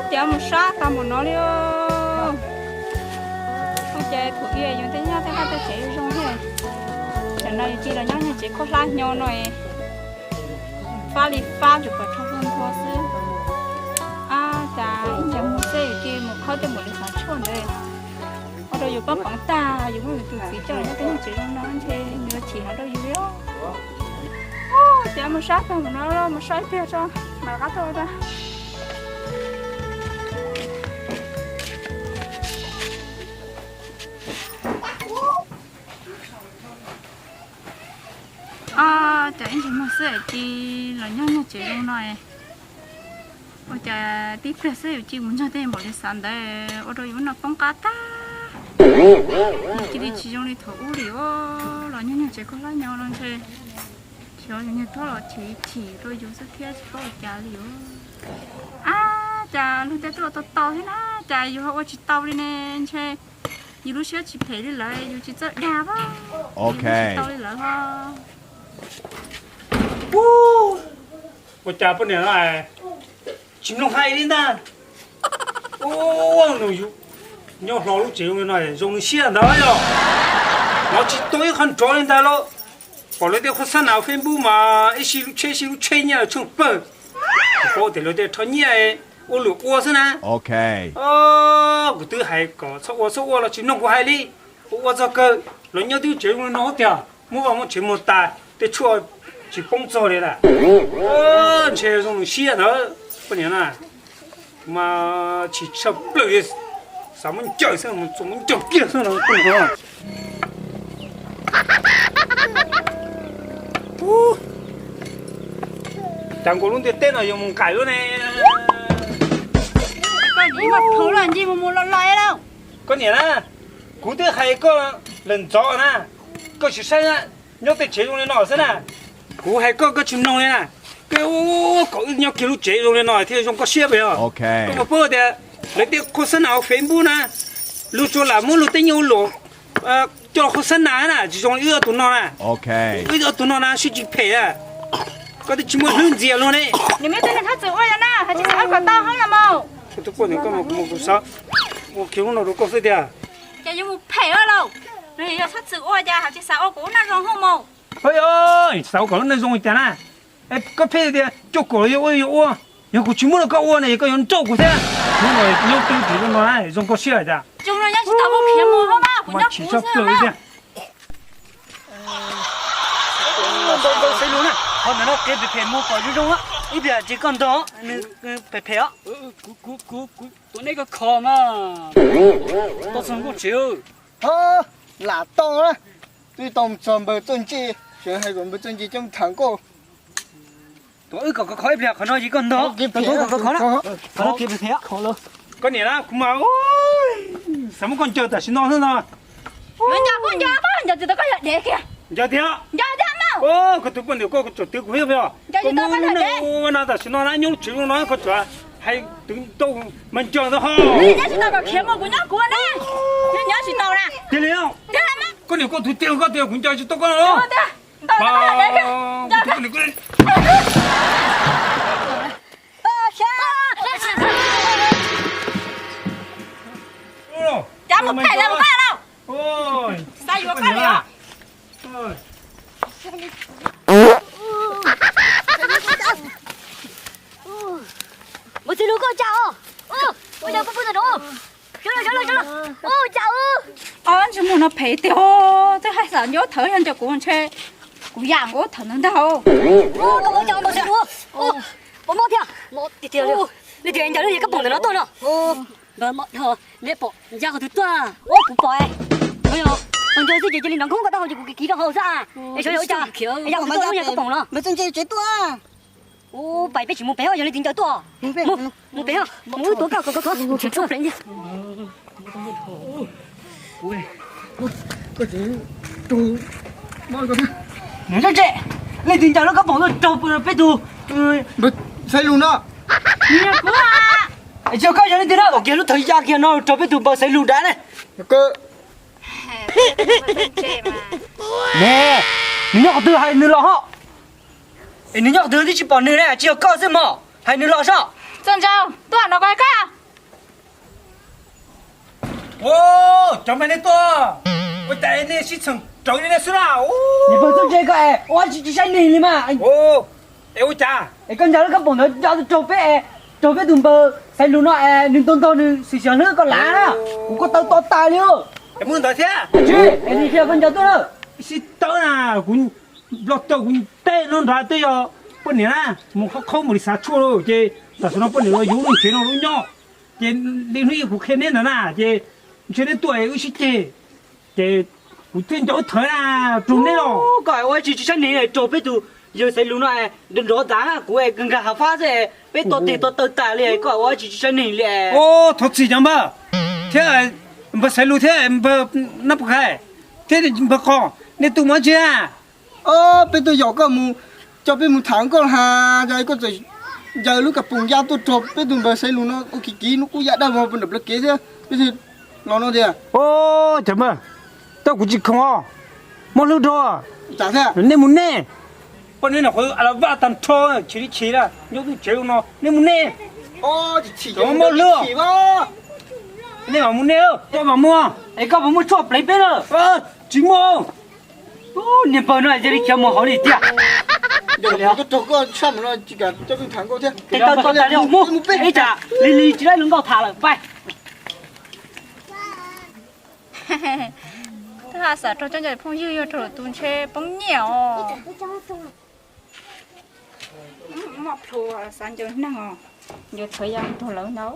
Tias mus sab tau mus no li. Ua cas thaum ub yus tej nyob tej haj tej tsev zoo zoo thiab. Tam no yus cia los nyob nyuag tsev khaub hlab nyo no, fab li fab tsuas pom rho hu nthua xwb. Ab, cas ib ncaus mus xwb yus cia mus khawb tej npaum li xav tshuaj ntawd. Ua rau yus pab peev tag, yus muab yus tus txiv coj los nyob tej nyuag tsev zoo no ntshe nws chim hlo rau yus li. Tias mus sab tag mus no, mus sab ib pliag tso mam rov qab tuaj tag. Ab, cas ib ncaus mus xwb cia los nyob nyuag tsev zoo no. Ua cas tib pliag xwb yus cia mus ntsog tej npaum li xav ntawd, ua rau yus no poob qab tag. Yus cia li tsis zoo li thaum ub li os, los nyob nyuag tsev khaub hlab nyo no ntshe xyov yus niag tub los chim chim rau yus xwb thiab tsis paub ua cas li os. Ab, cas luag tej tuaj los tau tau thiab na, cas yus ho ua tsis tau li ne, ntshe yus lub siab tsis phem li lawv, yus tsis txawj dag pab, yus tsis tau li lawv ho. Ua cas poj niam no tsis mloog hais li ntag. Ua, nws yus nyob hlo lub tsev zoo li no zoo nws siab ntag yog. Nov tsis tau ib qho nrov li ntag lauj. Pom lawv tej qhov xab nas Facebook mas ib si lub tsheb ib si lub tsheb nyiaj los tsheej pawg. Kuv paub tias lawv tej rho nyiaj ua luam ua xwb na. Kuv twb hais kom txhob ua txhob ua los tsis mloog kuv hais li. Ua ua txog kawg los nyob twb tsev zoo li no tiag, muab vaj muab tsev muag tas tej tshuaj tsis poob txog li lawm. Ntshe zoo nws siab ntawd poj niam na. Mas tsis tshaj plaws li, xav muab ncaws xwb, muab ncaws kiag xwb no. Cas nkaus lub ntiaj teb no yuav mus nqaim lub ne. Koj niam na, kuv twb hais koj lawm ntxov na, koj tsis saib nyob tej tsev zoo li no xwb na. Kuv hais koj koj tsis mloog li na. Koj kom wb nyob kiag lub tsev zoo li no thiaj zoo koj siab pes os. Koj puas paub tias lawv tej qhov xab nas hauv Facebook na, luag tsuas lam muab luag tej nyiaj ua luam coj qhov xab nas na, tsis zoo li wb ob tug no na. Wb ob tug no na siab tsis phem na. Koj twb tsis muaj hlwb ntxias luag ne. Nws muaj tej neeg thab txwm ua yog na, hais tsis xav ua kom tau hoob los mas. Koj tus poj niam koj mas kuv mus kuv xav ua kiag lub no rau koj xwb tiag. Ces yuav mus phem ua lauj, nws yog thab txwm ua cas hais tsis xav ua kuv ua noj zoo hoob mas. Tsis xav ua kom lub neej zoo li cas na. Koj pheej tias cuaj kaum yuav ua yuav ua, yog kuv tsis muab rau koj ua na yog koj yuav nrauj kuv thiab. Hnub no nyob twb tsev zoo no na zoo koj siab hais tias. Zoo no nyob tsis tau kuv khiav mus hauv mas kuv nyob kuv xwb na. Ntau ntau xaiv lus na, qhov ntawm no qhia phem phem mus kom zoo zoo, ib pliag tsis koj ntog nws phem phem os. Kuv, kuv, kuv, kuv tua neb koj kho mas. Tau txog nkauj tsev. Lam tau na, twb tau txog npawg txawj ntse, tseem hais kom npawg txawj ntse coj tham nkauj. Tua wb kom khov khov ib pliag, qhov no yog koj ntog, tua kom khov khov na. Qhov no phem phem. Koj niam na, kuv mas xav muab koj ncaws tam sim no xwb no. Ncaws tiag. Ncaws tiag. Koj tus poj niam koj tseem twv kuv thiab os. Koj muab lub neej ua no tam sim no na, nyob lub tsev zoo no koj tseem hais twv tau mas ncaws ntag ho. Tiag li, koj niam koj tus tiag koj tias kuv ncaws tsis tau koj los. Cas mus phem lawm koj lauj. Xav yuav koj li os. Mus txiv lus koj cas os. Ua cas pw pw ntawm no. Sawv los sawv los sawv los. Ua cas os. Ntsej muag no phem tiag, twb hais xav nco thawv yog nco kuv ntshe kuv yam nkaus thawv ntag ntag. Ua cas mus txiv lus. Ua mob thiab. Leej twg ncaws lub kab poom ntawm no tuaj no. Neb pom ncaws qhov twg tuaj? Ua kuv pom. Ncaws xwb ces cia li nrov nkoob ko taub hau ces kuv kiv rau hauv xwb. Es sawv yog ua cas ya kuv tuaj lub kab poom no. Ua pais peb tsis mus pem os, yog leej twg ncaws tuaj. Mus pem os, mus wb tuav koj kom khov khov. Nws tseem leej twg ncaws lub kab poom tuaj raug peb tus xaiv lus no. Yog koj yog leej twg na, kiag lub thawv ya kiag no raug peb tus npawg xaiv lus dav ne. Ne, nws nyob qhov twg hais nws los ho. Es nws nyob qhov twg twb tsis pom nws ne, tsis yog koj xwb mog. Hais nws los soj. Txawj ntsaws tuaj no koj koj. Cov me nej tuaj, ua cas nej sib txheem raws li nej xwb na? Niam pog txuj ntse koj es ua tsis tsis saib neeg li mas. Es ua cas es koj ncaws lub kab poom ntawd nco raug peb es, raug peb tus npawg Xaiv Lus no es nws ntog ntog nws xwm xyov hlwb koj lav na. Kuv koj taw to tas li. Es mus ntawd thiab. Tsis es li qhia koj nco tuaj na. Sib tawb na, kuv nplo taw kuv tej no nrad twb yog poj niam na, mus qhov qhaub mus li xav tshuaj lauj ces tam sim no poj niam los yuav lub tsev no lub nyob. Ces li hnub ib kuv qhia neb ntawd na ces ntshe neb tuaj wb sib ceg ces kuv thiaj nco wb thawv na, raug neb los. Koj ua tsis tsis saib neeg raug peb tus yawg Xaiv Lus no nrov nrov tas na, kuv nkag hav fab xwb peb to tes to taw tas li, koj ua tsis tsis saib neeg li. Thov txim cov npawg thiab, npawg Xaiv Lus thiab npawg Nab Pov Khais thiab npawg Qos, nej tuaj mus dab tsi na? Peb tuaj yaum koj mus, coj peb mus tham koj has, koj txawm ncaws lub kab poom ya tuaj raug peb tus npawg Xaiv Lus no ua kiv kiv hnub qub ya daj vog puag nram plawv kev thiab peb thiaj los no tiag. Cov npawg, tab kuv tsis khoom os, muab hlwb dhau. Nej mus nej. Poj niam no qhuav a la vaj tag nrho, chim li chim na, nyob twb tsev no, nej mus nej. Muab hlwb. Nej mam mus nej, koj mam mus. Es koj puas muaj tshuaj pleev peb lawm? Tsis muaj. Niag npawg no cia li khiav mus hauv li tiag. Tuaj raug koj tshaj mus no tsis kam coj peb tham nkauj thiab. Tes taw tuaj tas li mus, ib tsam li li tsis laib lub nkauj tham lawm pais. Twb haj xav raug coj nco phooj ywg yog raug lwm tus ntshe poob nyiaj os. Muaj plhu xav ncaws neeg os, ncaws thawv ya raug lawv ntau.